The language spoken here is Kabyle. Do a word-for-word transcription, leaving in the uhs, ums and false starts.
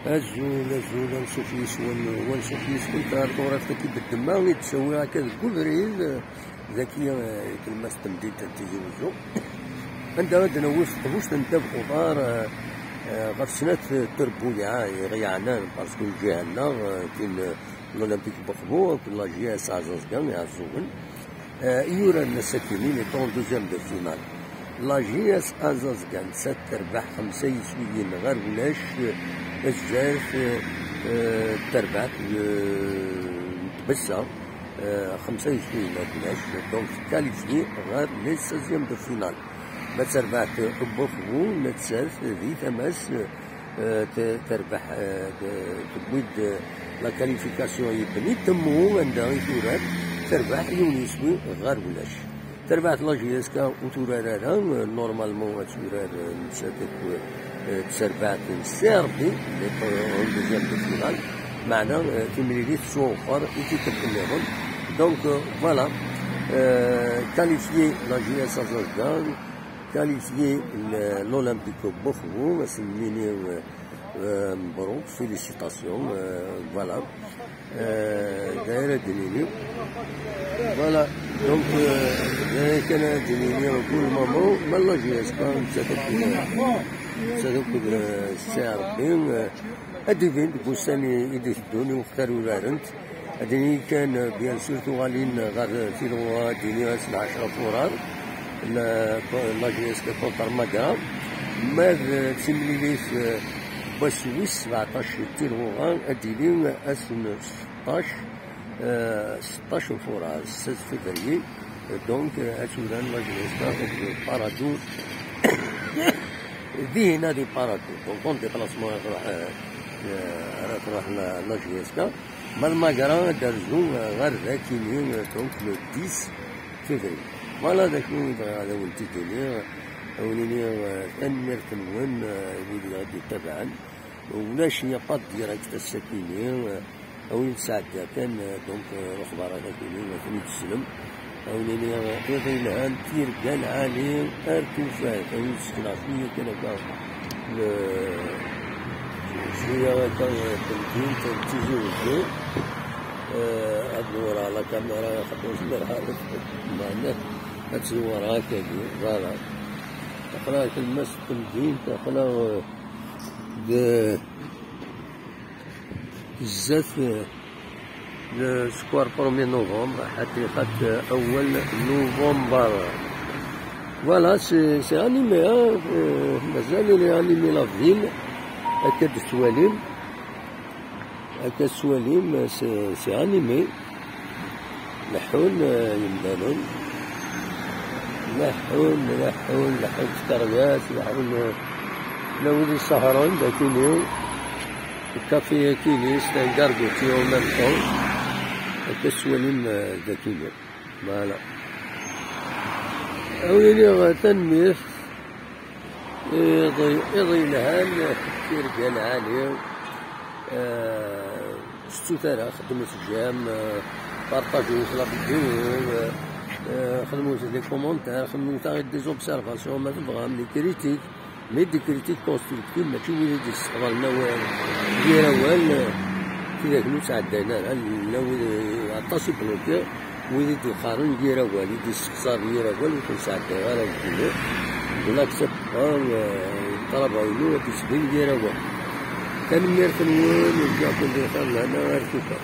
Azul, azul, ansuf yis-wen, wansuf yis-wen, ar tewriqt-agi n ddemma i d-ttawiɣ akka deg ubrid, dagi, eh, deg tlemmast n temdint n Tizi Wezzu, anda ad d-nawi s teqbuct n ddabex uḍar, eh, eh, ɣef snat n trebbuyaɛ i ɣ-yeɛnan, parce que lǧiha-nneɣ, eh, tin, eh, l'Olympique n Uxbu akked la J S Azazga Iɛeẓẓugen, eh, i yuraren ass-akini, les quarante-deuxièmes de finale. La J S Azazga nettat terbeḥ xemsa yiswiyen ɣer ulac, eh, zdat, eh, terbaɛt, eh, n tbessa, eh, xemsa yiswiyen ɣer ulac, donc qualifié ɣer les seizièmes de finale. Ma d terbaɛt n Uxbu nettat di tama-s, eh, te-, terbeḥ, eh, te-, tewwi-d, eh, la qualification i Bni Temmu, anda i turar, terbeḥ yiwen yiswi ɣer ulac. Terbaɛt la J S K ur turar ara, eh, normalement ad turar, eh, nettat akked, eh, tserbaɛt n C R B, les quarante-deuxièmes de finale, meɛna, eh, timlilit tettwawexxer i tikkelt nniḍen. Donc, eh, voilà, eh, qualifié la J S Azazga, qualifié l-, l'Olympique n Uxbu, ad sen-nini, eh, eh, mebruk, félicitations, eh, voilà. Eh, d ayen ara d-nini. Voilà, donc, eh, d ayen kan ara d-nini pour le moment, ma la J S K, nettat akked, nettat akked, eh, C R B, eh, ad d-ibin deg wussan i, i d-iteddun, i waqt ara urarent. Ad d-nini kan, eh, bien sûr, tuɣalin ɣer, eh, tilɣa, ad d-nini ass n ɛecra furar, la, la J S K contre Magra. Ma d, eh, timlilit, eh, wass wis sebɛeṭac n tilɣa, ad d-tili ass n seṭṭac, eh, seṭṭac n furar, seize février. Donc, eh, ad turan la J S K akked Paradou. Dihin ad i Paradou. Donc, en déplacement, ad truḥ, eh, eh, ara truḥ la, la J S K. Ma d Magra ad d-terzu, eh, ɣer dakini, eh, donc, le dix février. Voilà d acu i bɣiɣ ad awen-t-id-iniɣ. Ad awen-iniɣ, eh, tanemmirt-nwen, eh, wid i ɣ-d-ittabaɛen. Ulac, il n'y a pas de direct ass-akini, eh, a win tesɛedda kan, eh, donc, eh, lexbarat akini, ad ten-id-teslem. A win iniɣ, eh, iḍ yelhan, tirga lɛali, ar tufat, a win sekneɣ cwiya kan akka, le-, cwiya akka, eh, tamdint n Tizi Wezzu. Eh, ad newreɣ la caméra, xaṭer ur zmireɣ ara, meɛna ad tt-newreɣ akkagi, voilà. Aql-aɣ tlemmast n temdint, aql-aɣ, eh, d-, zdat, eh, le square premier novembre, ḥaqiqat, eh, awal novembre. Voilà, c'est, c'est animé, hein, euh, mazal il est animé la ville, akka d-tettwalim, akka tettwalim, c'est, c'est animé. Leḥḥun, eh, yemdanen. Leḥḥun, leḥḥun, leḥḥun tkeryas, leḥḥun, eh, la wid isehṛen, dakini. Lkafi akini, c'est un gargotier en même temps. Akka tettwalim, eh, dakini. Voilà. A win iniɣ, eh, tanemmirt. Iḍ, iḍ yelhan, tirga lɛali. Eh, settut ara, xedmet j'aime, eh, partagez la vidéo, eh, eh, xedmet les commentaires, xedmet-aɣ-d des observations, ma tebɣam, les critiques, mais des critiques constructives, mačči wid i d-yesseqbalen awal, yir awal, eh, tidak ur ttɛeddayen ara, llan wid, eh, aṭas i bloqués. Wid i d-yeqqaren yir awal, i d-yessexṣaren yir awal, ur ten-sɛeddayeɣ ara deg-inu. Bla kteb, eh, ṭṭlaba-inu ad d-isbin yir awal. Tanemmirt-nwen, ǧǧiɣ-ken di xir lehna ar tufat.